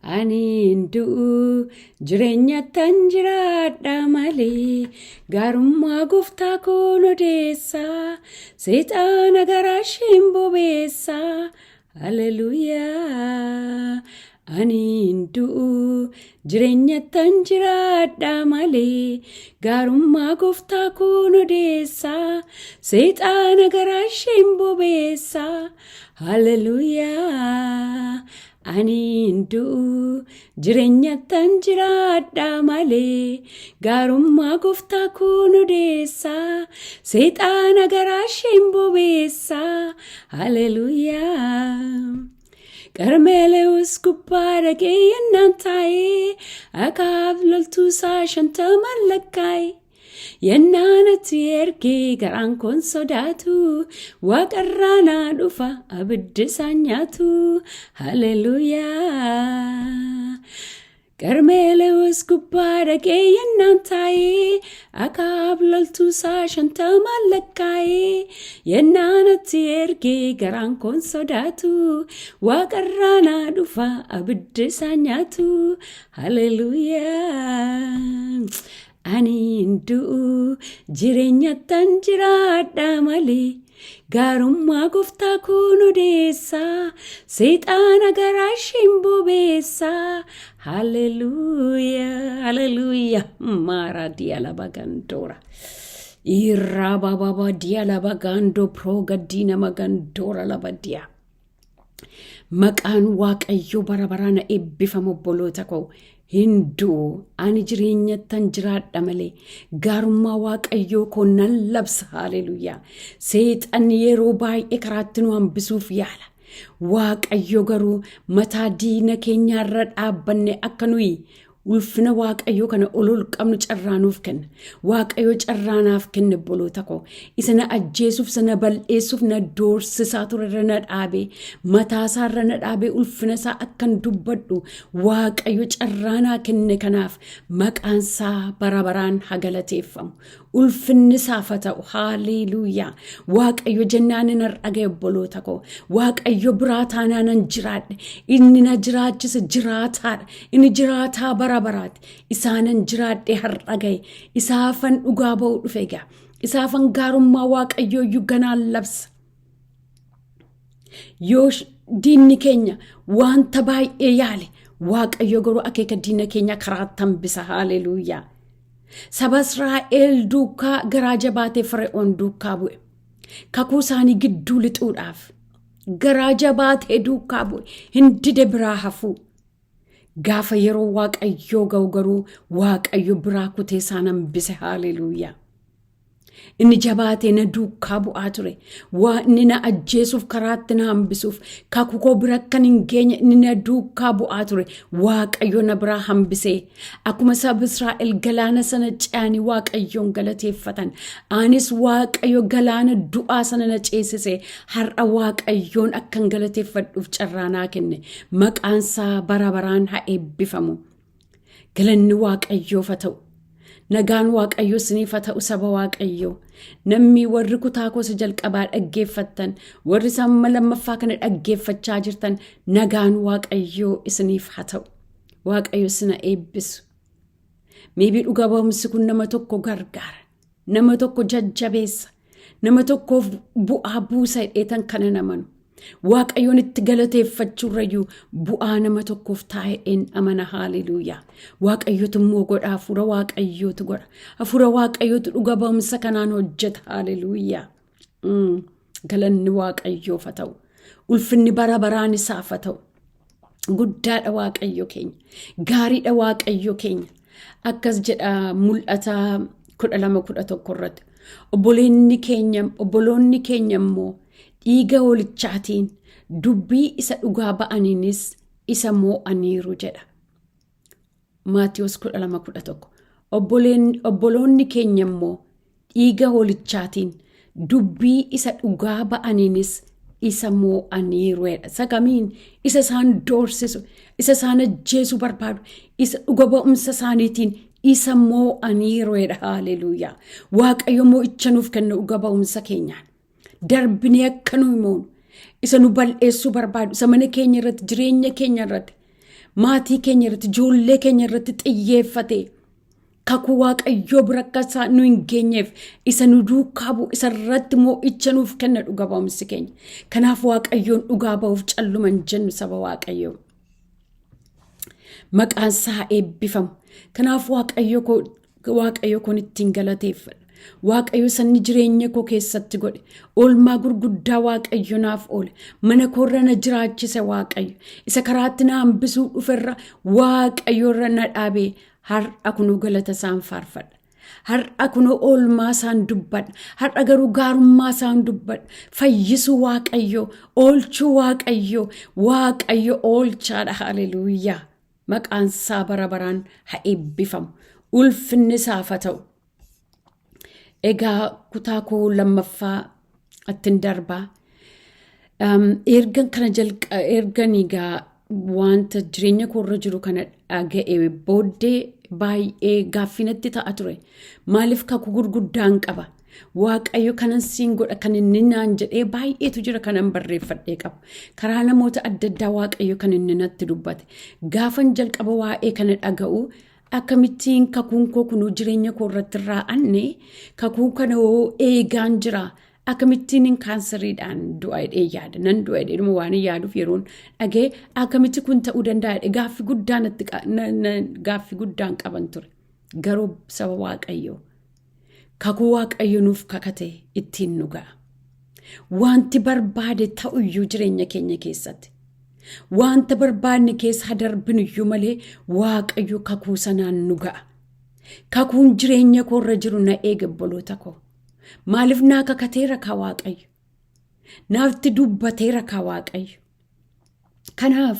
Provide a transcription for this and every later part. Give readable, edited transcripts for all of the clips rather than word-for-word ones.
Ani hin du'u, jireenyattan jiraadha malee, gaarummaa gooftaa koon odeessa, seexaana garaa isheen bobeessa. Haleluuyaa. Ani hin du'u, jireenyattan jiraadha malee, gaarummaa gooftaa koon odeessa, seexaana garaa isheen bobeessa. Haleluuyaa. Ani hin du'u, jireenyattan jiraadha malee, gaarummaa gooftaa koon odeessa, seexaana garaa isheen bobeessa. Haleluuyaa. Qarmeeleus gubbaa dhaqee yennaan taa'ee, Akaab loltuu isaa 50 lakkaa'e. Yennaan ati ergee garaan koon sodaatu, waaqarraa naa dhufa abiddi isaan nyaatu. Haleluuyaa. Qarmeeleus gubbaa dhaqee yennaan taa'ee, Akaab loltuu isaa 50 lakkaa'e. Yennaan ati ergee garaan koon sodaatu, waaqarraa naa dhufa abiddi isaan nyaatu. Haleluuyaa. Ani hin du'u, jireenyattan jiraadha malee, gaarummaa gooftaa koon odeessa, seexaana garaa isheen bobeessa. Haleluuyaa. Haleluuyaa. Maara diya laba gandoora. Irraa bababa diya laba gandoo prooga diina magandoora laba diya. Maqaan Waaqayyoo bara baraan eebbifamu. Obboloota koo, hin du'u, ani jireenyattan jiraadha malee, gaarummaa Waaqayyoo koo nan labsa. Haleluuyaa. Seexanni yeroo baay'ee karaatti nu hambisuuf yaala. Waaqayyo garuu mataa diina keenyaarra dhaabbanne akka nuyi ulfina Waaqayyoo kana ol ol qabnu carraa nuuf kenna. Waaqayyo carraa naaf kenne, obboloota koo. Isa na ajjeesuuf, isa na bal'eessuuf na doorsisaa turerra na dhaabee, mataa isaarra na dhaabee, ulfina isaa akkan dubbadhu Waaqayyo carraa naa kenne. Kanaaf maqaan isaa bara baraan haa galateeffamu. Ulfinni isaaf haa ta'u. Haaleluuyaa. Waaqayyo jennaan nan dhaga'e, obboloota koo. Waaqayyo biraa taanaan nan jiraadhe. Inni na jiraachise jiraataadha. Inni jiraataa bara baraati. Isaanan jiraadhe har'a ga'e. Isaafan dhugaa ba'uu dhufe egaa. Isaafan gaarummaa Waaqayyoo iyyuu ganaan labsa. Yoo diinni keenya wanta baay'ee yaale, Waaqayyo garuu akeeka diina keenya karaatti hambisa. Haaleluuyaa. Saba Israa'el duukaa garaa jabaatee Fari'oon duukaa bu'e. Kakuu isaanii gidduu lixuudhaaf garaa jabaatee duukaa bu'e. Hin dide biraa hafuu. Gaafa yeroo Waaqayyoo ga'u garuu Waaqayyo biraa kutee isaan hambise. Haaleluuyaa. Inni jabaatee na duukaa bu'aa ture. Waa inni na ajjeesuuf, karaatti na hambisuuf, kakuu koo bira akkan hin geenye inni na duukaa bu'aa ture. Waaqayyo na biraa hambisee. Akkuma saba Israa'el galaana sana ce'anii Waaqayyoon galateeffatan, anis Waaqayyo galaana du'aa sana na ceesise. Har'a Waaqayyoon akkan galateeffadhuuf carraa naa kenne. Maqaan isaa bara baraan haa eebbifamu. Galanni Waaqayyoof haa ta'u. Nagaan Waaqayyoo isiniif haa ta'u, saba Waaqayyoo. Namni warri kutaa koo isa jalqabaa dhaggeeffattan, warri samma lammaffaa kana dhaggeeffachaa jirtan, nagaan Waaqayyoo isiniif haa ta'u. Waaqayyo isina eebbisu. Maybe dhuga ba'umsi kun nama tokko gargaara. Nama tokko jajjabeessa. Nama tokkoof bu'aa buusa jedheetan kana namanu. Waaqayyoon itti galateeffachuurrayyuu bu'aa nama tokkoof taa'een amana. Haaleluuyaa. Waaqayyotu immoo godha. Hafuura Waaqayyootu godha. Hafuura Waaqayyootu dhuga ba'umsa kanaan hojjeta. Haaleluuyaa. Galanni Waaqayyoof haa ta'u. Ulfinni bara baraan isaaf haa ta'u. Guddaadha Waaqayyo keenya. Gaariidha Waaqayyo keenya. Akkas jedha Mul'ata 12:11 irratti. Obboleonni keenya, obboloonni keenya immoo dhiiga hoolichaatiin, dubbii isa dhugaa ba'aniinis isa moo'aniiru jedha. Maatiyos 12:11. Obboloonni keenya immoo dhiiga hoolichaatiin, dubbii isa dhugaa ba'aniinis isa moo'aniiru jedha. Isa kamiin? Isa isaan doorsisu, isa isaan ajjeesuu barbaadu, isa dhuga ba'umsa isaaniitiin isa moo'aniiru jedha. Haaleluuyaa. Waaqayyo mo'icha nuuf kenna dhuga ba'umsa keenyaan. Darbinee akka nu moonu, isa nu bal'eessuu barbaadu, isa mana keenya irratti, jireenya keenya irratti, Maatii keenya irratti, ijoollee keenya irratti xiyyeeffate. Kakuu Waaqayyoo bira akka isaa nu hin geenyeef isa nu duukaa bu'u isa irratti moo'icha nuuf kenna dhuga ba'umsi keenya. Kanaaf Waaqayyoon dhugaa ba'uuf calluma hin jennu saba Waaqayyoo. Maqaan isaa eebbifamu. Kanaaf Waaqayyo koo Waaqayyo kun ittiin galateeffadha. Waaqayyo sanni jireenya koo keessatti godhe. Oolmaa gurguddaa Waaqayyo naaf oole. Mana koorra na jiraachise Waaqayyo. Isa karaatti na hambisuu dhuferra Waaqayyo irra na dhaabee har'a kunuu galata isaan faarfadha. Har'a kunuu oolmaa isaan dubbadha. Har'a garuu gaarummaa isaan dubbadha. Fayyisuu Waaqayyo, oolchuu Waaqayyo, Waaqayyo oolchaadha. Haleluuyaa. Maqaan isaa bara baraan haa eebbifamu. Ulfinni isaaf haa ta'u. Egaa kutaa koo lammaffaa ittiin darbaa. Ergan kana jalqa ergan egaa wanta jireenya koo irra jiru kana dhaga'e booddee baay'ee gaaffii natti ta'a ture. Maaliif kakuu gurguddaan qaba? Waaqayyo kanan siin godha kan inni naan jedhee baay'eetu jira kanan barreeffadhee qabu. Karaa namoota adda addaa Waaqayyo kan inni natti dubbate. Gaafan jalqaba waa'ee kana dhaga'u akkamittiin kakuun koo kunuu jireenya koo irratti raa'anne kakuu kana hoo eegaan jira. Akkamittiin hin kaansariidhaan du'a jedhee yaada. Nan du'a jedhee dhuma waan hin yaaduuf yeroon dhaga'e akkamitti kun ta'uu danda'a jedhee gaaffii guddaa natti gaaffii guddaan qaban ture. Garuu saba Waaqayyoo kakuu Waaqayyo nuuf kakate ittiin nu ga'a. Wanti barbaade ta'uyyuu jireenya keenya keessatti. Wanta barbaadne keessa haa darbinuyyuu malee Waaqayyo kakuu sanaan nu ga'a. Kakuun jireenya koo irra jiru na eega obboloota koo. Maaliif naa kakateera kaa Waaqayyo? Naafti dubbateera kaa Waaqayyo? Kanaaf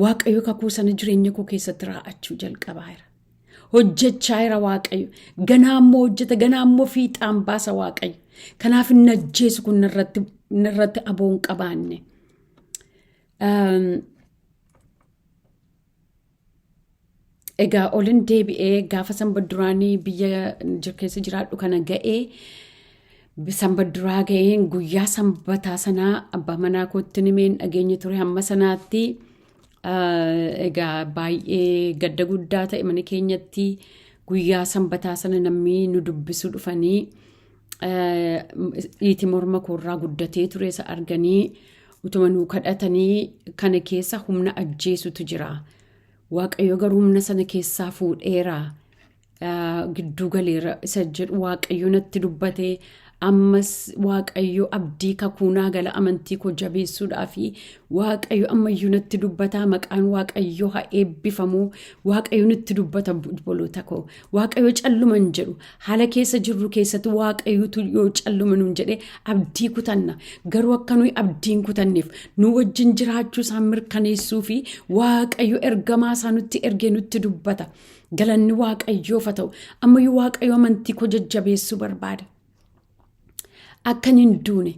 Waaqayyo kakuu sana jireenya koo keessatti raa'achuu jalqabaera. Hojjechaa jira Waaqayyo. Ganaa immoo hojjeta, ganaa immoo fiixaan baasa Waaqayyo. Kanaaf inni ajjeesu kun narratti aboo hin qabaanne. Egaa olin deebi'ee gaafa sanba duraanii biyya keessa jiraadhu kana ga'ee sanba duraa ga'een guyyaa sanbataa sanaa abbaa manaa kootti nimeen dhageenye ture hamma sanaatti egaa baay'ee gadda guddaa ta'e mana keenyatti guyyaa sanbataa sana namni nu dubbisuu dhufanii dhiiti morma koorraa guddatee ture isa arganii utuma nuu kadhatanii kana keessa humna ajjeesutu jira. Waaqayyo garuu humna sana keessaa fuudheera. Gidduu galeera isa jedhu Waaqayyo natti dubbate. Ammas Waaqayyo abdii kakuu naa gala amantii koo jabeessuudhaa fi Waaqayyo ammayyuu natti dubbata maqaan Waaqayyo haa eebbifamu. Waaqayyo natti dubbata obboloota koo. Waaqayyo calluma hin jedhu. Haala keessa jirru keessatti Waaqayyotu yoo calluma nuun jedhe abdii kutanna. Garuu akka nuyi abdii hin kutanneef nu wajjin jiraachuu isaa mirkaneessuu fi Waaqayyo ergamaa isaa nutti ergee nutti dubbata. Galanni Waaqayyoof haa ta'u. Ammayyuu Waaqayyo amantii koo jajjabeessuu barbaada. Akkan hin duune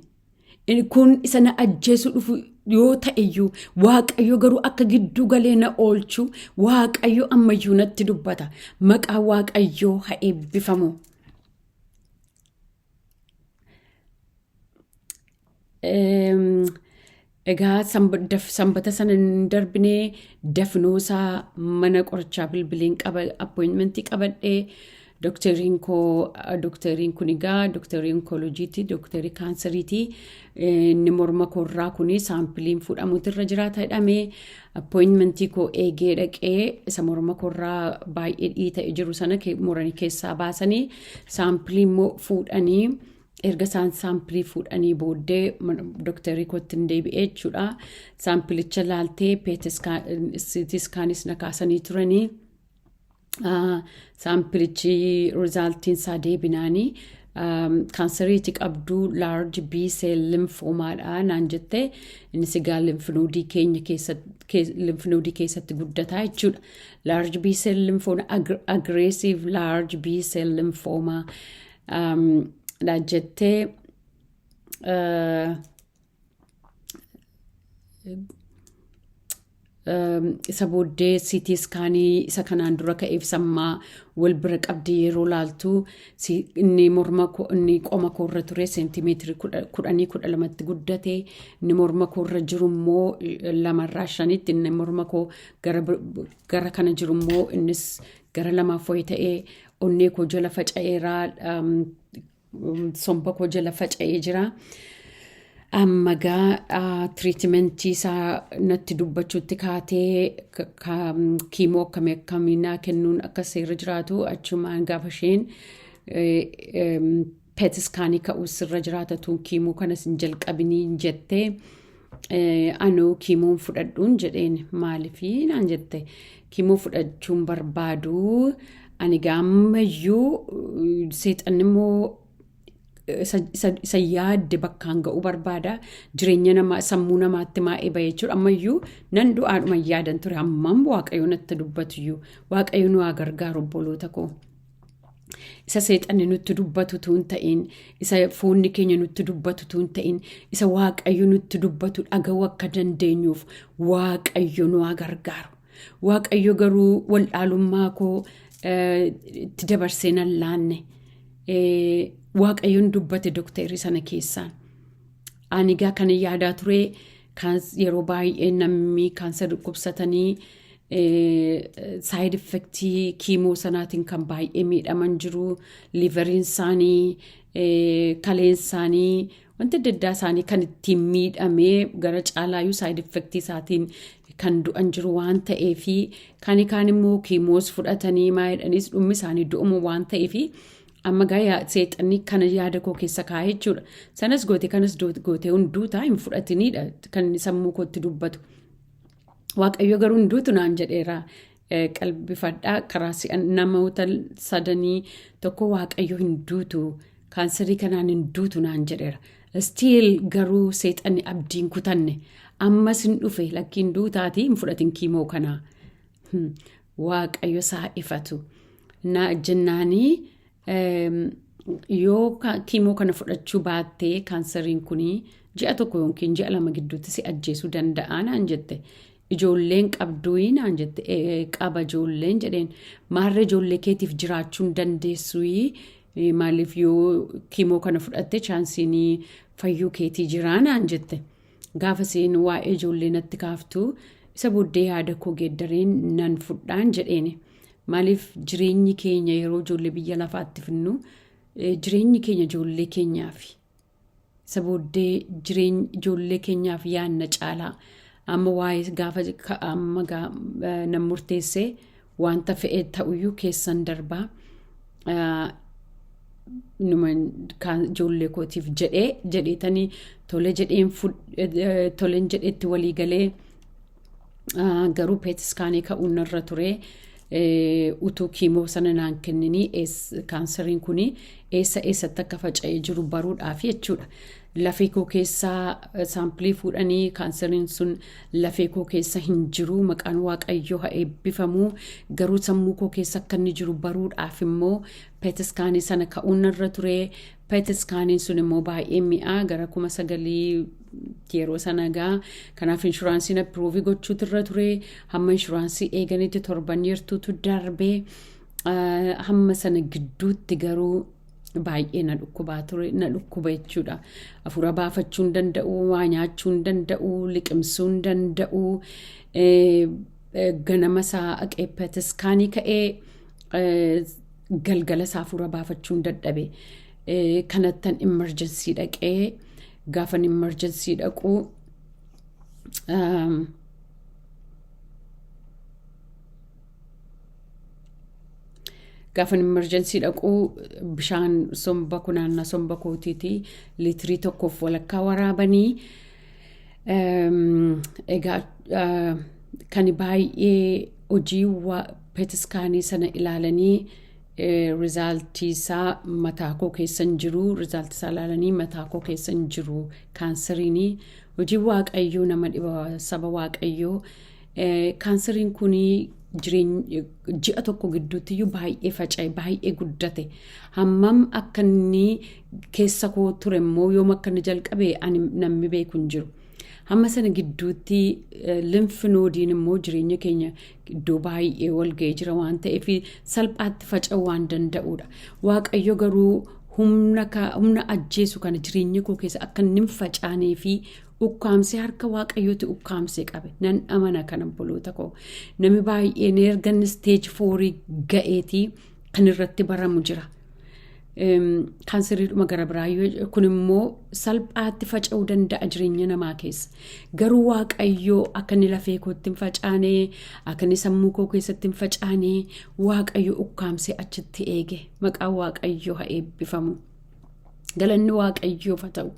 Kun isa na ajjeesuu dhufu yoo ta'e iyyuu Waaqayyo garuu akka gidduu galee na oolchu Waaqayyo ammayyuu natti dubbata. Maqaan Waaqayyoo haa eebbifamu. Egaa sanbata sana hin darbinee dafnoosaa mana qorichaa bilbileen qaba appointmentii qabadhee doktariin koo doktariin kun egaa doktarii onkolojiiti doktarii kaansariiti inni morma koorraa kun saampiliin fuudhamuutu irra jiraata jedhamee appointmentii koo eegee dhaqee isa morma koorraa baay'ee dhiita'e jiru sana muranii keessaa baasanii saampilii immoo fuudhanii Erga isaan saampilii fuudhanii booddee doktarii kootti hin deebi'ee jechuudha. Saampilicha laaltee peetiskaanis na kaasanii turanii. Saampilichi rizaaltiin isaa deebinaanii kaansariiti qabdu large B cell lymphoomaadha naan jette. Innis egaa limfinoodii keenya keessatti limfinoodii keessatti guddataa jechuudha. Large B cell lymphoma aggressive large B cell lymphoma dha jettee Isa booddee CT scan isa kanaan dura ka'eef sammaa wal bira qabdee yeroo laaltu, inni morma koo, inni qoma koorra ture seentimeetirii 10 12tti guddate. Inni morma koorra jiru immoo lamarraa shanitti, inni morma koo gara kana jiru immoo innis gara lamaaf wayi ta'ee, onnee koo jala faca'eera, somba koo jala faca'ee jira. Amma gaa treatmentii isaa natti dubbachuutti kaatee, chemo akkamii akkamii naa kennuun akka seerri jiraatu, achumaan gaafa isheen PET scanii ka'uu sirra jiraatatu, chemo kanas hin jalqabinii jettee, anuu chemoon fudhadhuun jedheen. Maaliifii naan jette. Chemo fudhachuun barbaadu ani gaammayyuu. Seexanni immoo isa yaadde bakkaan ga'uu barbaada. Jireenya namaa sammuu namaatti maa'ee bahe jechuudha. Ammayyuu nan du'aadhuma yaadan ture, hammam Waaqayyo natti dubbatuyyuu. Waaqayyo nu haa gargaaru, obboloota koo. Isa seexanni nutti dubbatu tuun ta'in, isa foonni keenya nutti dubbatu tuun ta'in, isa Waaqayyo nutti dubbatu dhaga'uu akka dandeenyuuf Waaqayyo nu haa gargaaru. Waaqayyo garuu waldhaalummaa koo itti dabarsee nan laanne. Waaqayyoon dubbate dooktarri sana keessaan. Ani egaa kan yaadaa ture, yeroo baay'ee namni kaansar dhukkubsatanii side effectii chemo sanaatiin kan baay'ee miidhaman jiru. Liveriin isaanii, kaleen isaanii, wanti adda addaa isaanii kan ittiin miidhamee gara caalaayyuu side effectii isaatiin kan du'an jiru waan ta'eefi, kan kaan immoo chemos fudhatanii maayidhanis dhummi isaanii du'umu waan ta'eefi, amma gaa seexanni kana yaada koo keessa kaa'ee jechuudha. Sanas goote kanas gootee hunduu taa hin fudhatiniidha kan inni sammuu kootti dubbatu. Waaqayyo garuu hunduutu naan jedheera. Qalbifadhaa, karaa namoota sadanii tokko Waaqayyo hin duutu, kaansarii kanaan hin duutu naan jedheera. Still garuu seexanni abdiin kutanne, ammas hin dhufe, lakkiin duutaatii hin fudhatin chemo kanaa. Waaqayyo isaa ifatu. Na jennaanii, yoo chemo kana fudhachuu baattee kaansariin kunii ji'a 1 yookiin ji'a 2 gidduutti si ajjeesuu danda'a naan jette. Ijoolleen qabduu naan jette. Qaba ijoolleen jedheen. Maarree ijoollee keetiif jiraachuu hin dandeessuyi, maaliif yoo chemo kana fudhatte chanceiin fayyuu keetii jiraa naan jette. Gaafa isheen waa'ee ijoollee natti kaaftu, isa booddee yaada koo geeddareen nan fudhaan jedheeni. Maaliif, jireenyi keenya yeroo ijoollee biyya lafaatti finnu, jireenyi keenya ijoollee keenyaafi. Isa booddee jireenya ijoollee keenyaaf yaadna caalaa. Amma waa'ee gaafa amma nan murteessee, wanta fe'e ta'uyyuu keessan darbaa. Numa ijoollee kootiif jedhee jedheetanii tole jedheen, toleen jedheetti walii galee, garuu PET scanii ka'uun narra ture. Utuu chemo sana naan kenninii kaansariin kun eessa eessatti akka faca'ee jiru baruudhaaf jechuudha. Lafee koo keessaa samplii fuudhanii, kaansariin sun lafee koo keessa hin jiru, maqaan Waaqayyoo haa eebbifamu. Garuu sammuu koo keessa akka inni jiru baruudhaaf immoo PET scanii sana ka'uun narra ture. PET scaniin sun immoo baay'ee mi'aa, gara 9,000 yeroo sana gaa. Kanaaf insuranceiin approve gochuutu irra ture. Hamma insurance eeganitti torban yertuutu darbee. Hamma sana gidduutti garuu baay'ee na dhukkubaa ture, na dhukkuba jechuudha. Hafuura baafachuu hin danda'u, waa nyaachuu hin danda'u, liqimsuu hin danda'u. Ganama isaa haqee PET scanii ka'ee, galgala isaa hafuura baafachuu hin dadhabe. Kanattan emergency dhaqee, gaafan emergency dhaqu gaafan emergency dhaqu bishaan somba kunaannaa somba kootiiti liitirii 1.5 waraabanii. Egaa kan baay'ee hojii PET scanii sana ilaalanii, resultii isaa mataa koo keessa hin jiru, resultii isaa ilaalanii mataa koo keessa hin jiru kaansariinii. Hojii Waaqayyoo nama dhiba, saba Waaqayyoo. Kaansariin kunii jireenya ji'a 1 gidduutti iyyuu baay'ee faca'e, baay'ee guddate. Hammam akka inni keessa koo ture immoo, yoom akka inni jalqabe ani namni beeku hin jiru. Hamma sana gidduutti lymph nodeiin immoo jireenya keenya iddoo baay'ee wal ga'ee jira waan ta'eef salphaatti faca'uu waan danda'udha. Waaqayyo garuu humna ajjeesu kana jireenya koo keessa akka inni hin facaanee fi ukkaamsee, harka Waaqayyooti ukkaamsee qabe. Nan amana kana, obboloota koo. Namni baay'een erga inni stage fourii ga'eetii kan irratti baramu jira. Kaanseriidhuma gara biraa kun immoo salphaatti faca'uu danda'a jireenya namaa keessa. Garuu Waaqayyoo akka inni lafee kootti hin facaane, akka inni sammuu koo keessatti hin facaane, Waaqayyo ukkaamsee achitti eege. Maqaan Waaqayyoo haa eebbifamu. Galanni Waaqayyoof haa ta'u.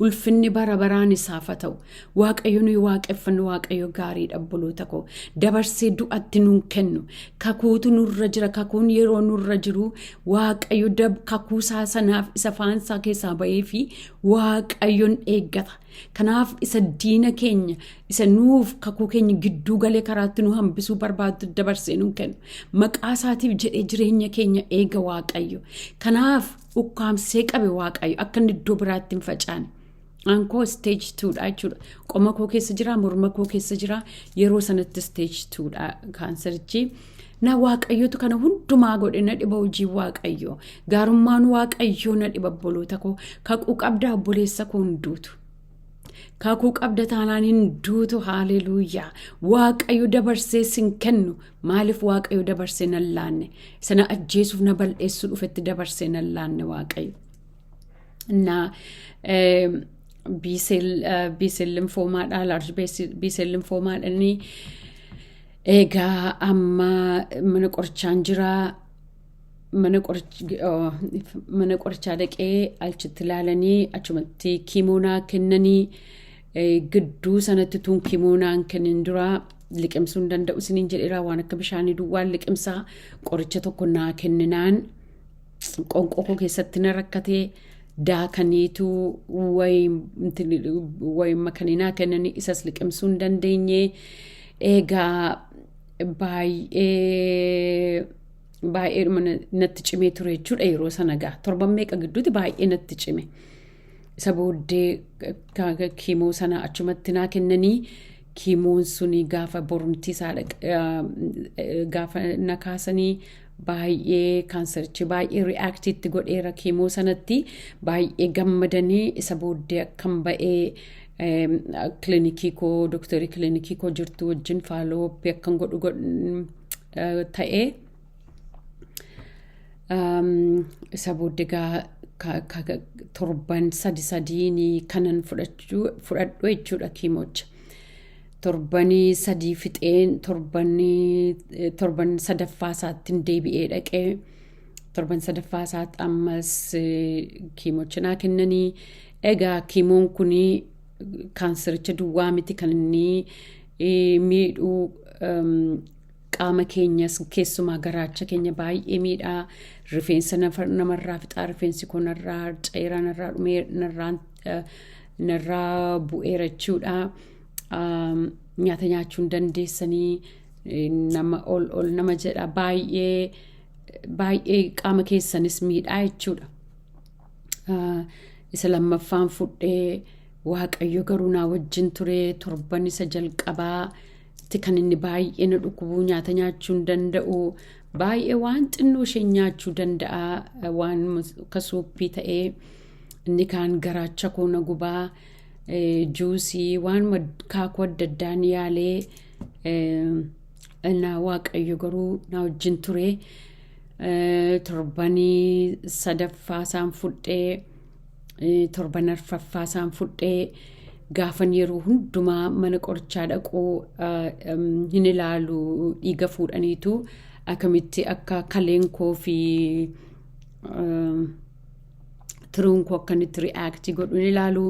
Ulfinni bara baraan isaaf haa ta'u. Waaqayyo nuyi waaqeffannu Waaqayyo gaariidha, obboloota koo. Dabarsee du'atti nuun kennu. Kakuutu nurra jira. Kakuun yeroo nurra jiru Waaqayyo kakuusaa sanaaf isa faansaa keessaa bahee fi Waaqayyoon eeggata. Kanaaf isa diina keenya isa nuuf kakuu keenya gidduu galee karaatti nu hambisuu barbaadu dabarsee nuun kennu. Maqaa isaatiif jedhee jireenya keenya eega Waaqayyo. Kanaaf ukkaamsee qabe Waaqayyo akka inni iddoo biraatti hin facaane. Ankoo stage 2dha jechuudha. Qoma koo keessa jira, morma koo keessa jira. Yeroo sanatti stage 2dha kaanserichi. Na Waaqayyotu kana hundumaa godhe. Na dhiba hojii Waaqayyo. Gaarummaan Waaqayyoo na dhiba, obboloota koo. Kakuu qabdaa, obboleessa koo, hin duutu. Kakuu qabda taanaan hin duutu, haaleluuyaa. Waaqayyo dabarsee sin kennu. Maaliif Waaqayyo dabarsee nan laanne? Sana ajjeesuuf na bal'eessuu dhufetti dabarsee nan laanne Waaqayyo. Na B-cell lymphomaadha, large B-cell lymphomaadha inni. Egaa amma mana qorichaan jira. Mana qorichaa dhaqee achitti ilaalanii achumatti chemo naa kennanii. Gidduu sanatti tun chemo naan kennin dura liqimsuu hin danda'u isiniin jedheera. Waan akka bishaanii duwwaan liqimsaa. Qoricha tokko naa kenninaan qoonqoo koo keessatti na rakkatee daakaniitu wayi makanii naa kennanii isas liqimsuu hin dandeenye. Egaa baay'ee baay'eedhuma natti cimee ture jechuudha yeroo sana. Gaa torban meeqa gidduutti baay'ee natti cime. Isa booddee chemo sana achumatti naa kennanii. Chemoon suni gaafa borumtii isaa gaafa na kaasanii baay'ee kaanserichi baay'ee reactiitti godheera chemo sanatti. Baay'ee gammadanii. Isa booddee akkam ba'ee kilinikii koo, dooktarii kilinikii koo jirtu wajjin follow-upii akkan godhu ta'ee. Isa booddee gaa torban sadi sadiin kanan fudhadhu jechuudha chemocha. Torbanii 3 fixeen torban sadaffaa isaatti deebi'ee dhaqee torban sadaffaa isaatti ammas chemocha naa kennanii. Egaa chemoon kun kaansericha duwwaa miti kan inni miidhuu, qaama keenyas, keessumaa garaacha keenya baay'ee miidhaa. Rifeensa namarraa fixaa. Rifeensi koo narraa harca'eera, narraa dhumee, narraa bu'eera jechuudha. Nyaata nyaachuu hin dandeessanii, nama ol ol nama jedha. Baay'ee baay'ee qaama keessanis miidhaa jechuudha. Isa lammaffaan fudhee Waaqayyo garuu naa wajjin ture. Torban isa jalqabaa kan inni baay'ee na dhukkubuu, nyaata nyaachuu hin danda'u. Baay'ee waan xinnoo isheen nyaachuu danda'a, waan akka soupii ta'ee. Inni kaan garaacha koo na gubaa. Juiceii waan kaakuu adda addaan yaalee na Waaqayyo garuu na wajjin ture. Torbanii sadaffaa isaan fudhee, torban arfaffaa isaan fudhee, gaafan yeroo hundumaa mana qorichaa dhaquu hin ilaalu. Dhiiga fuudhaniitu akkamitti akka kaleen koo fi tiruun koo akkanitti reactii godhu hin ilaalu.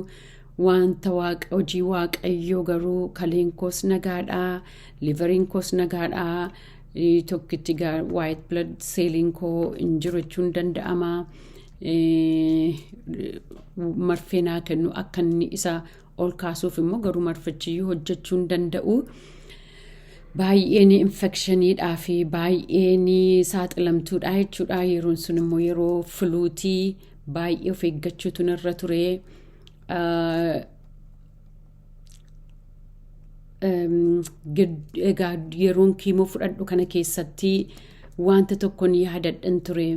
Wanta waaqa hojii Waaqayyoo garuu kaleen koos nagaadhaa, liveriin koos nagaadhaa. Tokkitti white blood celliin koo hin jiru jechuun danda'ama. Marfee naa kennu akka inni isa ol kaasuuf immoo, garuu marfichiyyuu hojjechuu hin danda'u. Baay'een infectioniidhaa fi baay'een saaxilamtuudha jechuudha. Yeroon sun immoo yeroo fluutii, baay'ee of eeggachuutu narra ture. Egaa yeroon kiimoo fudhadhu kana keessatti wanta tokkoon yaadadhan ture.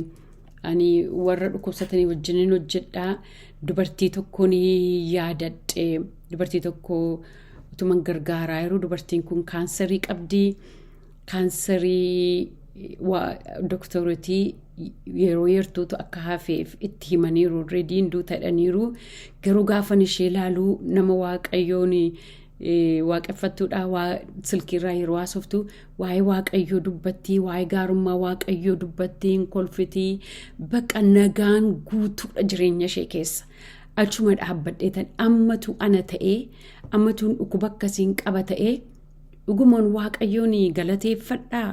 Ani warra dhukkubsatanii wajjinin hojjedhaa. Dubartii tokkoon yaadadhe. Dubartii tokko utuman gargaaraa yeroo dubartiin kun kaansarii qabdi. Kaansarii doktorotii yeroo yertuutu akka hafeef itti himaniiru, already hin duuta jedhaniiru. Garuu gaafan ishee ilaaluu nama Waaqayyoon waaqeffattuudha. Silkiirraa yeroo haasoftu waa'ee Waaqayyoo dubbattii, waa'ee gaarummaa Waaqayyoo dubbattii, hin kolfitii, baqa nagaan guutuudha jireenya ishee keessa. Achuma dhaabbadhee tan ammatu ana ta'ee, ammatuun dhukkuba akkasiin qaba ta'ee, dhugumaan Waaqayyoon galateeffadhaa.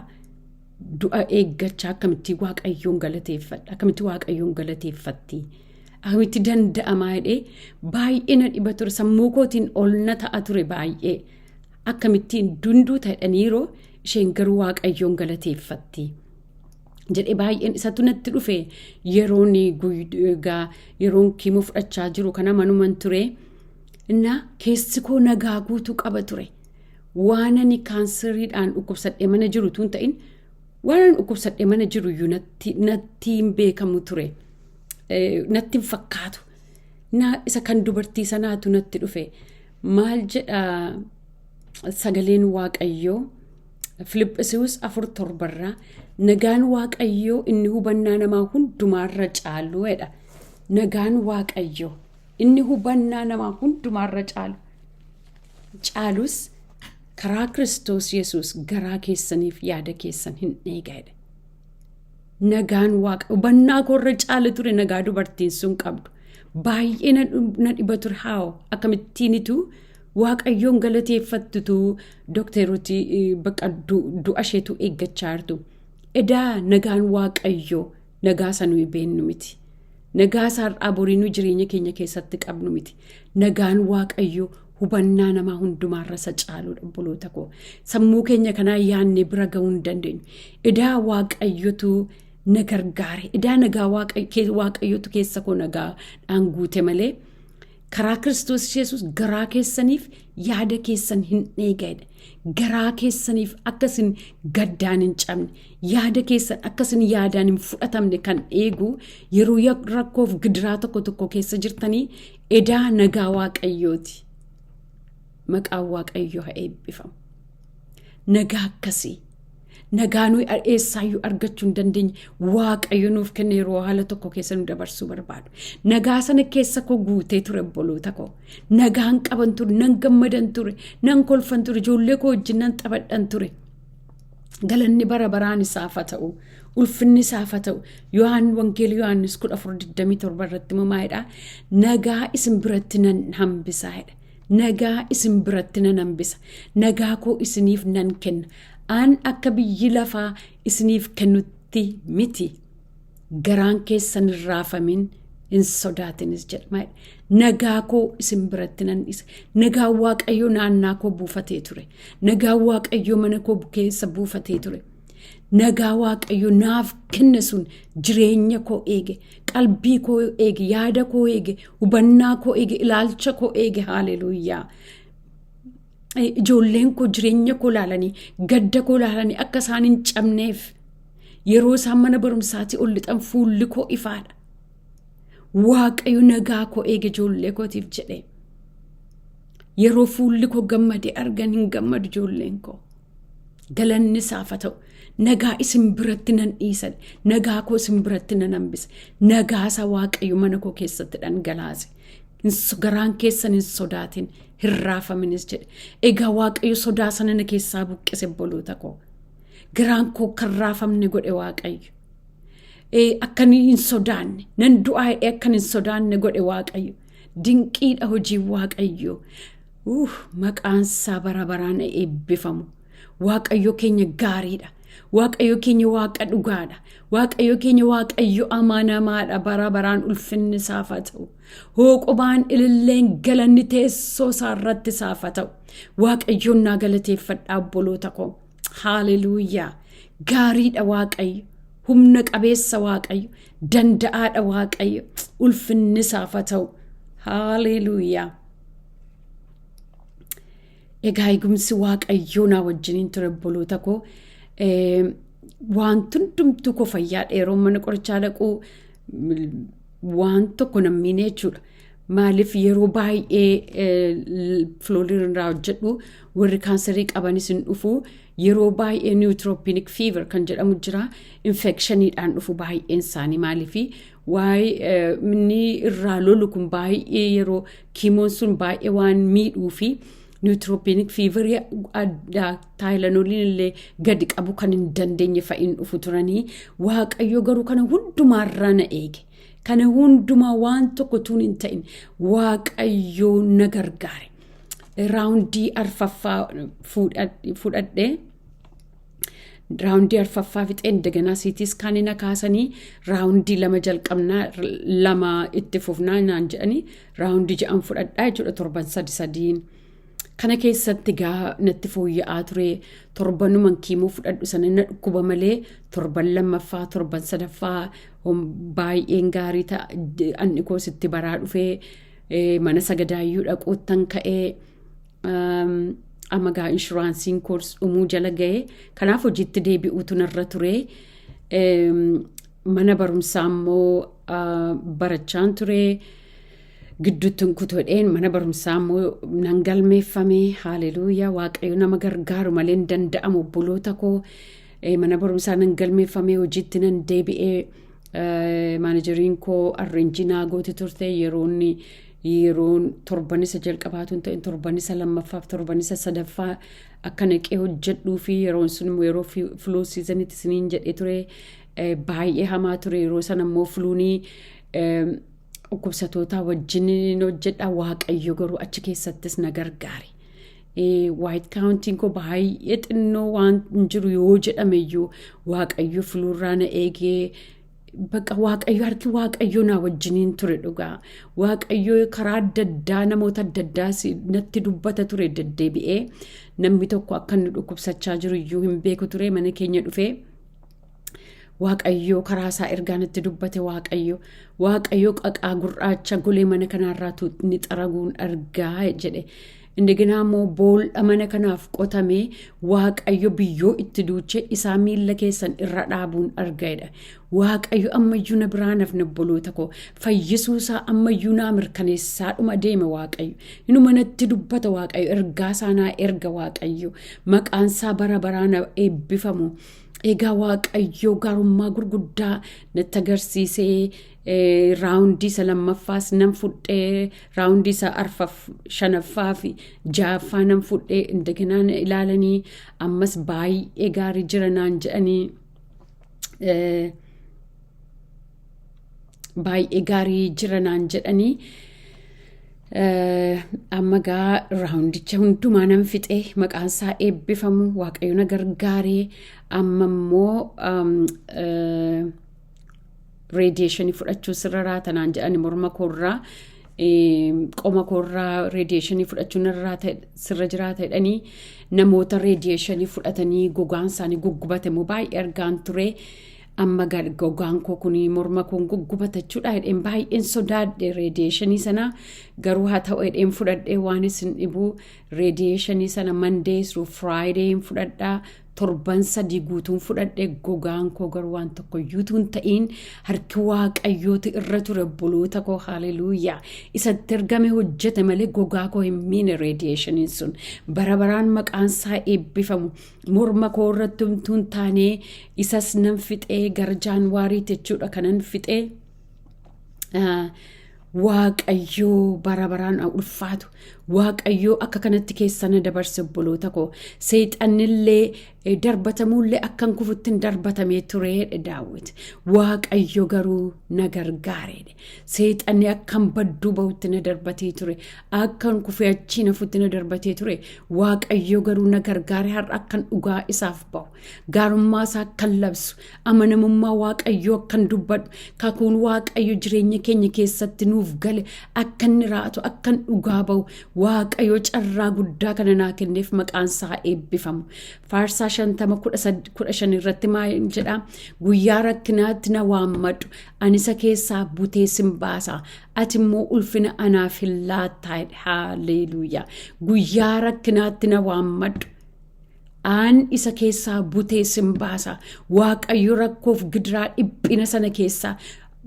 Du'a eeggachaa akkamitti Waaqayyoon galateeffadha, akkamitti Waaqayyoon galateeffatti, akkamitti danda'amaa jedhee baay'ee na dhiba ture. Sammuu kootiin ol na ta'a ture baay'ee. Akkamittiin dunduu ta'edhaniiroo isheen garuu Waaqayyoon galateeffatti jedhee baay'een isatu natti dhufe. Yeroon yeroon kiimoo fudhachaa jiru kana manuman ture. Innaa keessi koo nagaa guutuu qaba ture. Waan ani kaanseriidhaan dhukkubsadhee mana jiru tun ta'in, waan ani dhukkubsadhee mana jiru iyyuu natti hin beekamu ture. Natti hin fakkaatu. Isa kan dubartii sanaatu natti dhufe. Maal jedha sagaleen Waaqayyoo? Filiphisius 4:7rraa, "Nagaan Waaqayyoo inni hubannaa namaa hundumaarra caalu" jedha. Nagaan Waaqayyoo inni hubannaa namaa hundumaarra caalu caalus karaa Kiristoos Yesuus garaa keessaniif yaada keessan hin eega jedhe. Nagaan Waaqa hubannaa koorra caala ture nagaa dubartiin sun qabdu. Baay'ee na dhiba ture. Haa, akkamittiinitu Waaqayyoon galateeffattutu dookterooti bakka du'a isheetu eeggachaa jirtu? Edaa nagaan Waaqayyoo nagaa isa nuyi beennu miti. Nagaa isaa har'aa borii nu jireenya keenya keessatti qabnu miti. Nagaan Waaqayyoo hubannaa namaa hundumaarra isa caaludha, obboloota koo. Sammuu keenya kanaa yaadnee bira gahuu hin dandeenyu. Edaa Waaqayyotu na gargaare. Edaa nagaa Waaqayyotu keessa koo nagaadhaan guute malee, karaa Kiristoos Yesuus garaa keessaniif yaada keessan hin eegaidha. Garaa keessaniif akkasin gaddaan hin cabne, yaada keessan akkasin yaadaan hin fudhatamne kan eegu, yeroo rakkoof gidiraa tokko tokko keessa jirtanii edaa nagaa Waaqayyooti. Maqaan Waaqayyoo haa eebbifamu. Nagaa akkasii. Nagaa nuyi eessaayyuu argachuu hin dandeenye Waaqayyo nuuf kenne yeroo haala tokko keessa nu dabarsuu barbaadu. Nagaa sana keessa koo guutee ture, obboloota koo. Nagaan qaban ture, nan gammadan ture, nan kolfan ture, ijoollee koo wajjin nan taphadhan ture. Galanni bara baraan isaaf haa ta'u. Ulfinni isaaf haa ta'u. Yohaan Wangeela Yohaannis 14:27 irratti mamaayidha. "Nagaa isin biratti nan hambisaa" jedha. "Nagaa isin biratti nan hambisa. Nagaa koo isiniif nan kenna. An akka biyyi lafaa isiniif kennutti miti. Garaan keessan hin raafamin, hin sodaatinis" jedha. Nagaa koo isin biratti nan dhiisa. Nagaan Waaqayyoo naannaa koo buufatee ture. Nagaan Waaqayyoo mana koo keessa buufatee ture. Nagaa Waaqayyo naaf kenne sun jireenya koo eege, qalbii koo eege, yaada koo eege, hubannaa koo eege, ilaalcha koo eege. Haaleluuyaa. Ijoolleen koo jireenya koo ilaalanii, gadda koo ilaalanii akka isaan hin cabneef, yeroo isaan mana barumsaatii ol lixan fuulli koo ifaadha. Waaqayyo nagaa koo eege ijoollee kootiif jedhee. Yeroo fuulli koo gammadee argan hin gammadu ijoolleen koo. Galanni isaaf haa ta'u. Nagaa isin biratti nan dhiisan. Nagaa koo isin biratti nan hambisa. Nagaa isa Waaqayyo mana koo keessatti dhangalaase. Garaan keessan hin sodaatin, hin raafaminis jedhe. Egaa Waaqayyo sodaa sana na keessaa buqqise, obboloota koo. Garaan koo kan raafamne godhe Waaqayyo. Akka hin sodaanne, nan du'aa akka hin sodaanne godhe Waaqayyo. Dinqiidha hojiin Waaqayyo. Maqaan isaa bara baraan eebbifamu. Waaqayyo keenya gaariidha. Waaqayyo keenya Waaqa dhugaadha. Waaqayyo keenya Waaqayyo amanamaadha. Bara baraan ulfinni isaaf haa ta'u. Hooqobaan ililleen galanni teessoo isaa irratti isaaf haa ta'u. Waaqayyoon naa galateeffadhaa, obboloota koo. Haaleluuyaa. Gaariidha Waaqayyo. Humna qabeessa Waaqayyo. Danda'aadha Waaqayyo. Ulfinni isaaf haa ta'u. Haaleluuyaa. Egaa eegumsi Waaqayyoo naa wajjiniin ture, obboloota koo. Waan hundumtuu koo fayyaa dheeroo mana qorichaa dhaquu waan tokko nammiine jechuudha. Maaliif, yeroo baay'ee floor irraa hojjedhu, warri kaansarii qabanis hin dhufu. Yeroo baay'ee neutropenic fever kan jedhamu jira, infectioniidhaan dhufu baay'een isaanii. Maaliif, waa'ee inni irraa lolu kun baay'ee yeroo chemoon sun baay'ee waan miidhuu fi neutropenic feverii addaa Tylenoliin illee gadi qabu kan hin dandeenye fa'iin dhufu turanii. Waaqayyo garuu kana hundumaarraa na eege. Kana hundumaa waan tokko tuun hin ta'in Waaqayyo na gargaare. Roundii arfaffaa fudhadhee, roundii arfaffaa fixee, indaganaa CT scanii na kaasanii, roundii lama jalqabnaa, lama itti fufnaa naan jedhanii, roundii ja'an fudhadhaa jechuudha torban sadi sadiin. Kana keessatti gaa natti fooyya'aa ture. Torbanuman chemo fudhadhu sana na dhukkuba malee, torban lammaffaa, torban sadaffaa baay'een gaarii ta'a. Anni koos itti baraa dhufee mana sagadaayyuu dhaquuttan ka'ee. Amma gaa insuranceiin koos dhumuu jala ga'ee, kanaaf hojiitti deebi'uutu narra ture. Mana barumsaa immoo barachaan ture. Gidduutti kutuudheen mana barumsaa immoo nan galmeeffame. Haaleluuyaa! Waaqayyo nama gargaaru malee hin danda'amu, obboloota koo. Mana barumsaa nan galmeeffame, hojiitti nan deebi'ee. Manageriin koo arrange naa gooti turte. Yeroonni yeroon torban isa jalqabaatu hin ta'in, torban isa lammaffaaf torban isa sadaffaa akka naqee hojjedhuu fi yeroon sun immoo yeroo flu seasonitti isiniin jedhee ture, baay'ee hamaa ture. Yeroo sana immoo fluunii dhukkubsattoota wajjin hojjedha. Waaqayyo garuu achi keessattis na gargaare. White countiin koo baay'ee xinnoo waan jiru yoo jedhame iyyuu, Waaqayyo fluurraa na eegee. Bakka Waaqayyo, harki Waaqayyo naa wajjiniin ture dhugaa. Waaqayyo karaa adda addaa namoota adda addaa natti dubbata ture deddeebi'ee. Namni tokko akka inni dhukkubsachaa jiru iyyuu hin beeku ture, mana keenya dhufee. Waaqayyo karaa isaa ergaa natti dubbate. Waaqayyo qaqaa gurraacha golee mana kanaarraa ni xaraguun argaa jedhe. Indaganaa immoo boolla mana kanaaf qotamee Waaqayyo biyyoo itti duuchee isaa miilla keessan irra dhaabuun argaedha. Waaqayyo ammayyuu na biraa nafne, obboloota koo. Fayyisuu isaa ammayyuu naa mirkaneessaa dhuma deeme Waaqayyo. Inuma natti dubbata Waaqayyo, ergaa isaa naa erga Waaqayyo. Maqaan isaa bara baraa na eebbifamu. Egaa Waaqayyo gaarummaa gurguddaa natti agarsiisee, roundii isa lammaffaas nan fudhee, roundii isa arfaf, shanaffaa fi ja'affaa nan fudhee. Indaganaa na ilaalanii, ammas baay'ee gaarii jira naan jedhanii, baay'ee gaarii jira naan jedhanii. Amma gaa roundicha hundumaa nan fixee, maqaan isaa eebbifamu. Waaqayyo na gargaaree, amma immoo radiationii fudhachuu sirra raatanaan jedhani. Morma koorraa, qoma koorraa radiationii fudhachuun sirra jiraata jedhanii. Namoota radiationii fudhatanii gogaan isaanii guggubate immoo baay'ee argaan ture. Amma gogaan koo kun, morma koon guggubata jechuudha jedheen baay'een sodaadhe radiationii sana. Garuu haa ta'u jedheen fudhadhee, waan isin dhibu radiationii sana Monday through Friday fudhadhaa. Torban 3 guutuun fudhadhe. Gogaan koo garuu waan tokko iyyuutu hin ta'iin. Harki Waaqayyooti irra ture, obboloota koo. Haaleluuyaa! Isatti ergame hojjete malee gogaa koo hin miine radiationiin sun. Bara baraan maqaan isaa eebbifamu. Morma koo irratti humtuu hin taane. Isas nan fixee, gara Januaryitti jechuudha kanan fixee. Waaqayyoo bara baraan ulfaatu. Waaqayyoo akka kanatti keessa na dabarse, obboloota koo. Seexannillee darbatamuullee akkan kufutti hin darbatamee ture Daawit. Waaqayyo garuu na gargaareedha. Seexanni akkan badduu bahutti na darbatee ture, akkan kufee achii nafutti na darbatee ture. Waaqayyo garuu na gargaare. Har'a akkan dhugaa isaaf bahu, gaarummaa isaa akkan labsu, amanamummaa Waaqayyoo akkan dubbadhu, kakuun Waaqayyo jireenya keenya keessatti nuuf gale akka inni raatu akkan dhugaa bahu. Waaqayyo carraa guddaa kana naa kenneef maqaan isaa eebbifamu. Faarsaa 50:15 irratti maal jedha? Guyyaa rakkinaatti na waammadhu, ani isa keessaa butee sin baasa, ati immoo ulfina anaaf hin laattaa. Haalleluuyaa. Guyyaa rakkinaatti na waammadhu, aan isa keessaa butee sin baasa. Waaqayyo rakkoof gidiraa dhiphina sana keessaa,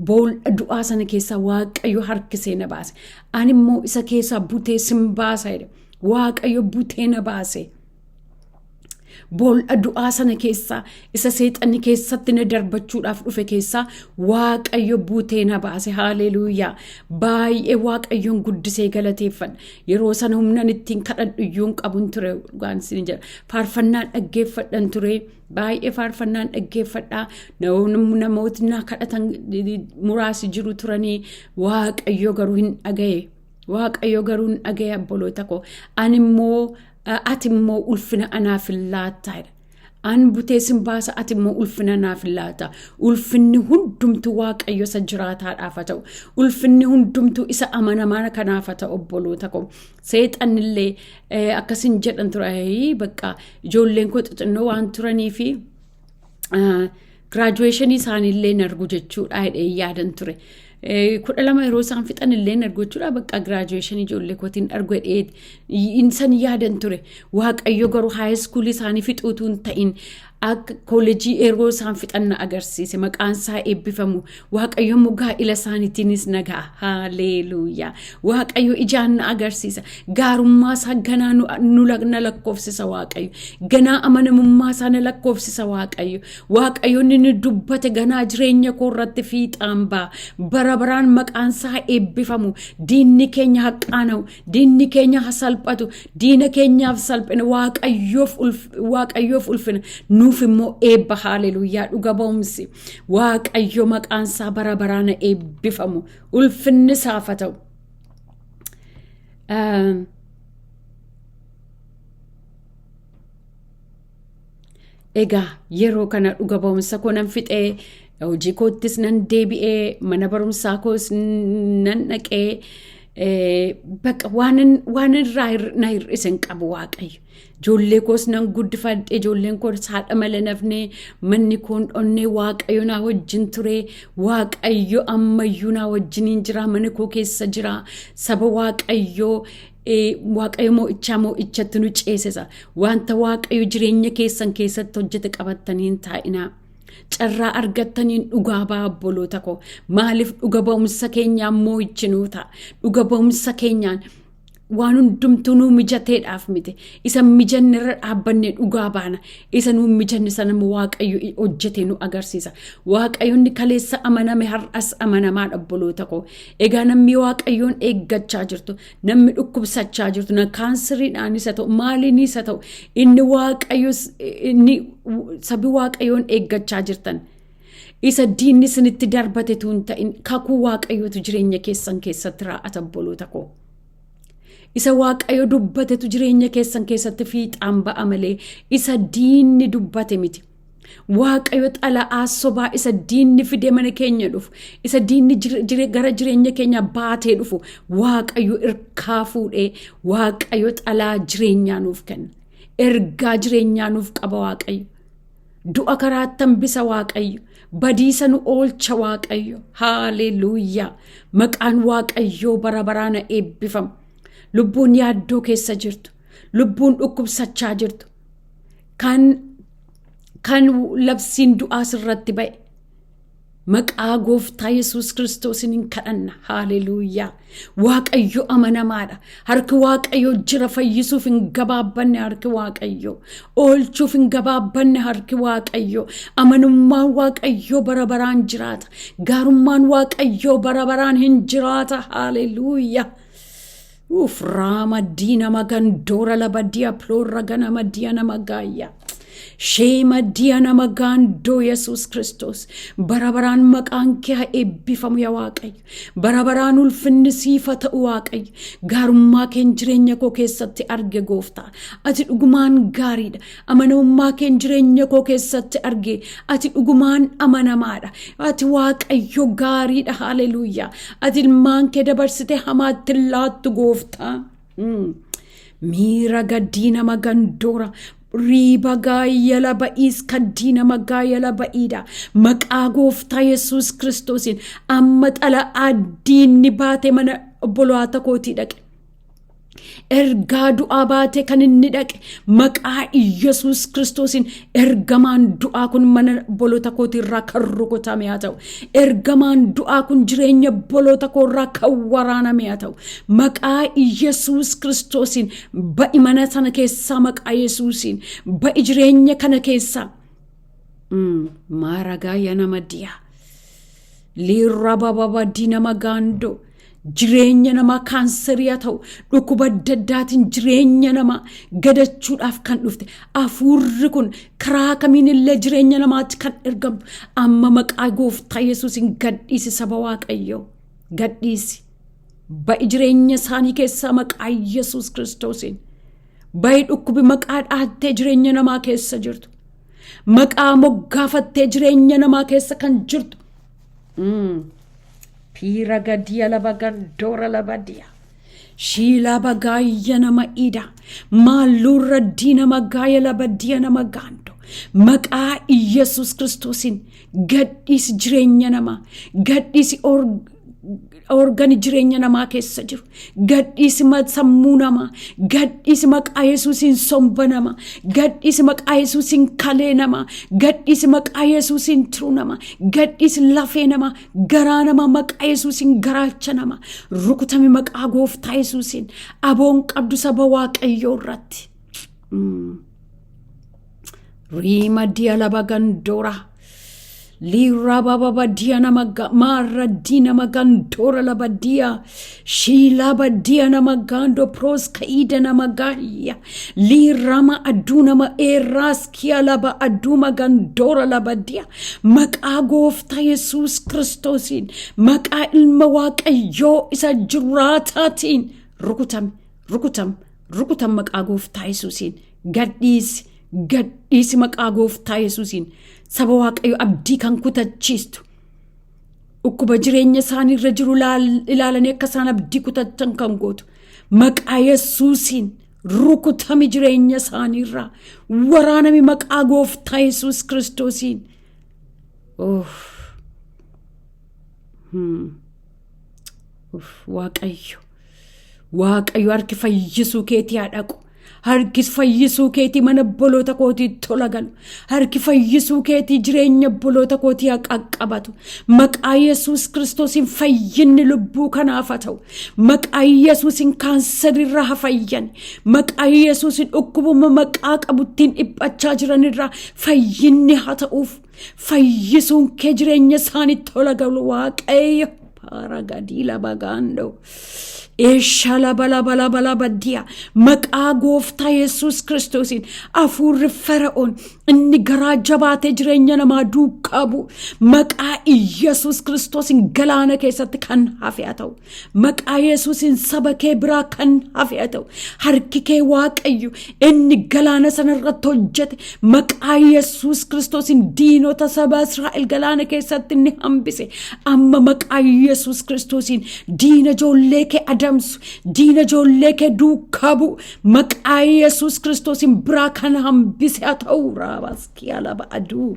boolla du'aa sana keessaa Waaqayyo harkisee na baase. Ani immoo isa keessaa butee sin baasa jedhe. Waaqayyo butee na baase. Boolla du'aa sana keessaa, isa seexanni keessatti na darbachuudhaaf dhufe keessaa Waaqayyo butee na baase. Haaleluuyaa. Baay'ee Waaqayyoon guddisee galateeffadha. Yeroo sana humnan ittiin kadhadhu iyyuu hin qabun ture, dhugaan isin jedha. Faarfannaan dhaggeeffadhan ture. Baay'ee faarfannaan dhaggeeffadhaa. Namootni na kadhatan muraasi jiru turanii, Waaqayyo garuu hin dhagaye. Waaqayyo garuu hin dhagaye, obboloota koo. Ani immoo, ati immoo ulfina anaaf hin laattaa jedha. An butee sin baasa, ati immoo ulfina naaf hin laata. Ulfinni hundumtuu Waaqayyo isa jiraataadhaaf haa ta'u. Ulfinni hundumtuu isa amanamaa kanaaf haa ta'u, obboloota koo. Seexannillee akkasin jedhan ture, bakka ijoolleen koo xixinnoo waan turanii fi graduation isaaniillee hin argu jechuudha jedhee yaadan ture. 12 yeroo isaan fixan illee hin argu jechuudha, bakka graduation ijoollee kootiin argu jedhee san yaadan ture. Waaqayyo garuu high school isaanii fixuutu hin ta'in, akka kooleejii yeroo isaan fixan na agarsiise. Maqaan isaa eebbifamu. Waaqayyo immoo gaa'ila isaaniitiinis na ga'a. Haaleluuyaa. Waaqayyo ijaan na agarsiisa. Gaarummaa isaa ganaa na lakkoofsisa Waaqayyo. Ganaa amanamummaa isaa na lakkoofsisa Waaqayyo. Waaqayyo inni ni dubbate ganaa jireenya koo irratti fiixaan ba'a. Bara baraan maqaan isaa eebbifamu. Diinni keenya haqqaana'u. Diinni keenya ha salphatu. Diina keenyaaf salphina. Waaqayyoof ulfina. Nuuf immoo eebba. Haaleluuyaa. Dhuga ba'umsi. Waaqayyo maqaan isaa bara baraan eebbifamu. Ulfinni isaaf haa ta'u. Egaa yeroo kana dhuga ba'umsa koo nan fixee, hojii koottis nan deebi'ee, mana barumsaa koos nan dhaqee, bakka waan irraa na hir'ise hin qabu Waaqayyo. Ijoollee koos nan guddifadhe, ijoolleen koos haadha malee nafne, manni koon dhonnee, Waaqayyo naa wajjin ture, Waaqayyo ammayyuu naa wajjiniin jira, mana koo keessa jira, saba Waaqayyoo. Waaqayyo mo'ichaa mo'ichatti nu ceesisa. Wanta Waaqayyo jireenya keessan keessatti hojjete qabattanii hin taa'inaa. Carraa argattaniin dhugaa ba'a, obboloota koo. Maaliif? Dhuga ba'umsa keenyaan mo'ichi nuu ta'a. Dhuga ba'umsa keenyaan waan hundumtuu nuu mijateedhaaf miti. Isa mijanne irra dhaabbannee dhugaa baana. Isa nuu mijanne sana immoo Waaqayyo hojjete nu agarsiisa. Waaqayyo inni kaleessa amaname har'as amanamaadha, obboloota koo. Egaa namni Waaqayyoon eeggachaa jirtu, namni dhukkubsachaa jirtu, na kaanseriidhaanis haa ta'u, maaliinis haa ta'u, inni Waaqayyo, inni sabi Waaqayyoon eeggachaa jirtan, isa diinni isinitti darbatetu hin ta'in, kakuu Waaqayyootu jireenya keessan keessatti raa'ata, obboloota koo. Isa Waaqayyo dubbatetu jireenya keessan keessatti fiixaan ba'a malee isa diinni dubbate miti. Waaqayyo xala'aa sobaa isa diinni fidee mana keenya dhufu, isa diinni gara jireenya keenya baatee dhufu, Waaqayyo irkaa fuudhee, Waaqayyo xalaa jireenyaa nuuf kenna. Ergaa jireenyaa nuuf qaba Waaqayyo. Du'a karaatti hambisa Waaqayyo. Badiisa nu oolcha Waaqayyo. Haaleluuyaa. Maqaan Waaqayyoo bara baraan eebbifamu. Lubbuun yaaddoo keessa jirtu, lubbuun dhukkubsachaa jirtu, kan labsiin du'aa sirratti ba'e, maqaa Gooftaa Yesuus Kiristoosiin hin kadhanna. Haaleluuyaa. Waaqayyo amanamaadha. Harki Waaqayyo jira, fayyisuuf hin gabaabbanne harki Waaqayyo. Oolchuuf hin gabaabbanne harki Waaqayyo. Amanummaan Waaqayyo bara baraan jiraata. Gaarummaan Waaqayyo bara baraan hin jiraata. Haaleluuyaa. Uuf raama diina magandoora laba diya ploorra ganama diya nama gaayya. Sheema diya nama gaandoo. Yesuus Kiristoos, bara baraan maqaan kee haa eebbifamu yaa Waaqayyo. Bara baraan ulfinni siif haa ta'u, Waaqayyo. Gaarummaa keen jireenya koo keessatti arge, Gooftaa. Ati dhugumaan gaariidha. Amanamummaa keen jireenya koo keessatti arge. Ati dhugumaan amanamaadha. Ati Waaqayyo gaariidha. Haleluuyaa. Ati ilmaan kee dabarsite hamaatti hin laattu, Gooftaa. Miira gaddii nama gandoora. Riiba gaayala ba'iis kaddii nama gaayala ba'iidha. Maqaa gooftaa Yesuus Kiristoosiin amma xala'aa diinni baate mana obboloota kootii dhaqe. Ergaa du'aa baatee kan inni dhaqe maqaa Iyyasuus Kiristoosiin ergamaan du'aa kun mana obboloota kootii irraa kan rukutame haa ta'u. Ergamaan du'aa kun jireenya obboloota koo irraa kan waraaname haa ta'u. Maqaa Iyyasuus Kiristoosiin ba'i mana sana keessaa maqaa Yesuusiin ba'i jireenya kana keessaa. Maaragaa yaa nama diyaa. Liirra bababa diinama gaandoo. Jireenya namaa kaanserii haa ta'u dhukkuba adda addaatiin jireenya namaa gadachuudhaaf kan dhufte hafuurri kun karaa kamiin illee jireenya namaatti kan ergamtu amma maqaa gooftaa Yesuusiin gadhiisi saba Waaqayyoo gadhiisi. Ba'i jireenya isaanii keessaa maqaa Yesuus Kiristoosiin. Ba'i dhukkubi maqaa dhaattee jireenya namaa keessa jirtu. Maqaa moggaafattee jireenya namaa keessa kan jirtu. Piira gadiya laba gandoora laba diya. Shiila bagaayya nama ida. Maalluurra diina magaaya laba diya nama gaando. Maqaa Iyyasuus Kiristoosiin gadhiisi jireenya namaa. Gadhiisi organi jireenya namaa keessa jiru. Gadhiisi sammuu namaa. Gadhiisi maqaa Yesuusiin somba namaa. Gadhiisi maqaa Yesuusiin kalee namaa. Gadhiisi maqaa Yesuusiin tiruu namaa. Gadhiisi lafee namaa. Garaa namaa maqaa Yesuusiin garaacha namaa. Rukutami maqaa gooftaa Yesuusiin. Aboon qabdu saba Waaqayyoo irratti. Riima diya laba gandoora. Liira baba diya nama maarra di nama gandoora laba diya. Shiila ba diya nama gando pros kaida nama gaaya. Liirama aduu nama eerraas kiya laba aduma gandoora laba diya. Maqaa gooftaa Yesuus Kiristoosiin maqaa ilma Waaqayyoo isa jiraataatiin rukutame rukutam rukutam maqaa gooftaa Yesuusiin gadhiisi gadhiisi maqaa gooftaa Yesuusiin saba Waaqayyo abdii kan kutachiistu dhukkuba jireenya isaanii irra jiru ilaalanii akka isaan abdii kutachan kan gootu maqaa Yesuusiin rukutami jireenya isaanii irraa waraanami maqaa gooftaa Yesuus Kiristoosiin. Waaqayyo Waaqayyo harki fayyisuu keetii haa dhaqu. Harki fayyisuu keetii mana obboloota kootii tola galu. Harki fayyisuu keetii jireenya obboloota kootii haa qaqqabatu. Maqaa Yesuus Kiristoosiin fayyinni lubbuu kanaaf haa ta'u. Maqaa Yesuusiin kaansarirraa haa fayyan. Maqaa Yesuusiin dhukkubuma maqaa qabuttiin dhiphachaa jiranirraa fayyinni haa ta'uuf. Fayyisuun kee jireenya isaaniitti tola galu Waaqayyo. Paaragadii bagaandoo. Eeshala bala bala bala baddiya maqaa gooftaa Yesuus Kiristoosiin hafuurri Fara'oon inni garaa jabaatee jireenya namaa duukaa bu'u maqaa Yesuus Kiristoosiin galaana keessatti kan hafe haa ta'u. Maqaa Yesuusiin saba kee biraa kan hafe haa ta'u. Harki kee Waaqayyo inni galaana sana irratti hojjete maqaa Yesuus Kiristoosiin diinota saba Israa'el galaana keessatti inni hambise amma maqaa Yesuus Kiristoosiin diina ijoollee kee adamsu diina ijoollee kee duukaa bu'u maqaa Yesuus Kiristoosiin biraa kan hambise haa ta'u. Raabaskiyaa laba aduu.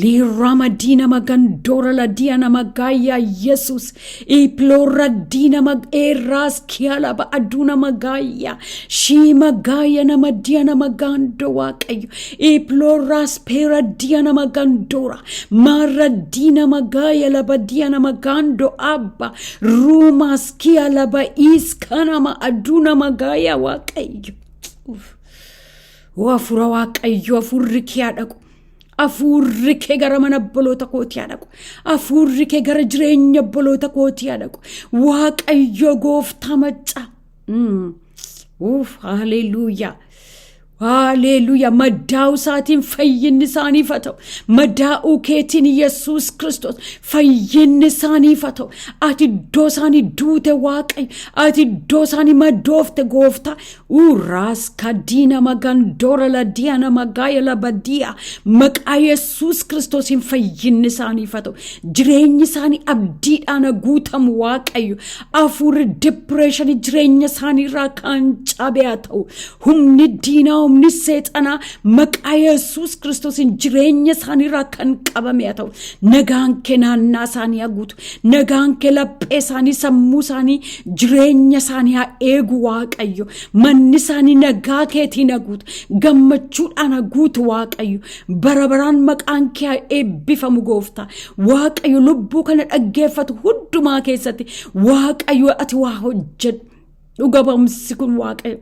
Liirama diina magandoora la diina magaaya Yesus. Iplora diina mag eraas kiala ba aduna magaaya. Shima gaaya nama diina magando Waaqayyo. Iploras pera diina magandora. Mara diina magaaya laba diina magando abba. Rumas kiala ba iskanama aduna magaaya Waaqayyo. Hafuura Waaqayyo hafuurri kee haa dhaqu. Hafuurri kee gara mana obboloota kootii haa dhaqu. Hafuurri kee gara jireenya obboloota kootii haa dhaqu. Waaqayyo gooftaa maccaa. Uuf haleluuyaa. Haleluuyaa! Madaa'uu isaatiin fayyinni isaaniif haa ta'u. Madaa'uu keetiin, Yesuus Kiristoos, fayyinni isaaniif haa ta'u. Ati iddoo isaanii duute, Waaqayyo. Ati iddoo isaanii madoofte, Gooftaa. Uuraas kadiina magandoora la diana magaaya la badiya. Maqaa Yesuus Kiristoosiin fayyinni isaaniif haa ta'u. Jireenyi isaanii abdiidhaan haa guutamu, Waaqayyo. Hafuurri depression jireenya isaanii irraa kan cabe haa ta'u. Humni diinaa, humni seexanaa maqaa Yesuus Kiristoosiin jireenya isaanii irraa kan qabame haa ta'u. Nagaan kee naannaa isaanii haa guutu. Nagaan kee laphee isaanii, sammuu isaanii, jireenya isaanii haa eegu, Waaqayyo. Manni isaanii nagaa keetiin haa guutu. Gammachuudhaan haa guutu, Waaqayyo. Bara baraan maqaan kee haa eebbifamu, Gooftaa. Waaqayyo, lubbuu kana dhaggeeffatu hundumaa keessatti, Waaqayyo, ati waa hojjedhu. Dhuga ba'umsi kun, Waaqayyo,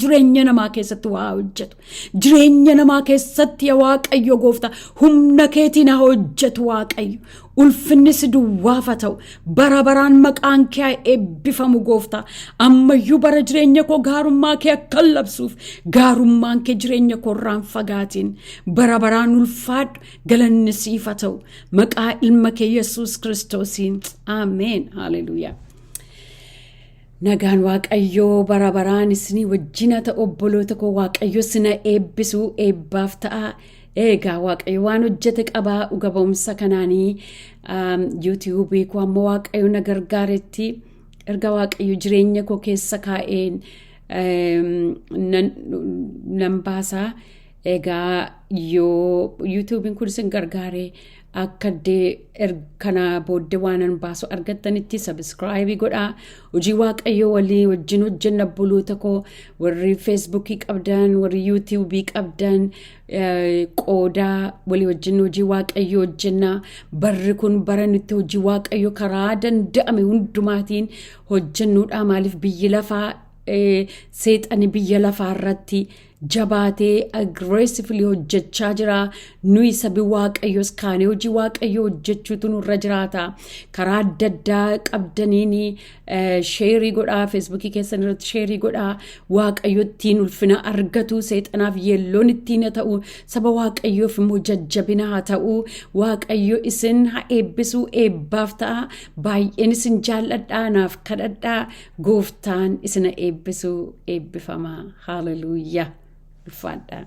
jireenya namaa keessatti waa hojjetu. Jireenya namaa keessatti, yaa Waaqayyo Gooftaa, humna keetiin haa hojjetu, Waaqayyo. Ulfinni si duwwaaf haa ta'u. Bara baraan maqaan kee haa eebbifamu, Gooftaa. Ammayyuu bara jireenya koo gaarummaa kee akka labsuuf, gaarummaan kee jireenya koo irraan fagaatiin. Bara baraan ulfaadhu, galanni siif haa ta'u. Maqaa ilma kee Yesuus Kiristoosiin. Ameen. Haleluuyaa. Nagaan Waaqayyoo bara baraan isinii wajjin haa ta'u, obboloota koo. Waaqayyo sina eebbisuu, eebbaaf ta'a. Egaa Waaqayyo waan hojjete qabaa. Dhuga ba'umsa kanaanii yuutiyuubii koo ammoo Waaqayyo na gargaaretti, erga Waaqayyo jireenya koo keessa kaa'een nan baasaa. Egaa yoo yuutuubiin kun isin gargaare, akka iddee kana booddee waan an baasu argattanitti subscribe godhaa. Hojii Waaqayyoo walii wajjin hojjenna, obboloota koo. Warri Feesbuukii qabdan, warri Yuutuubii qabdan, qoodaa, walii wajjin hojii Waaqayyoo hojjenna. Barri kun bara nutti hojii Waaqayyoo karaa danda'ame hundumaatiin hojjennuudha. Maaliif? Biyyi lafaa, seexani biyya lafaa irratti jabaatee aggressively hojjechaa jira. Nuyi sabi Waaqayyoos kaanee hojii Waaqayyoo hojjechuutu nurra jiraata. Karaa adda addaa qabdaniin share godhaa, Feesbuukii keessan irratti share godhaa. Waaqayyo ittiin ulfina argatu, seexanaaf yeelloon ittiin haa ta'u, saba Waaqayyoof immoo jajjabina haa ta'u. Waaqayyo isin haa eebbisu, eebbaaf ta'a. Baay'een isin jaalladhaa, naaf kadhadhaa. Gooftaan isin haa eebbisu, eebbifamaa. Haleluuyaa. Ulfaadhaa.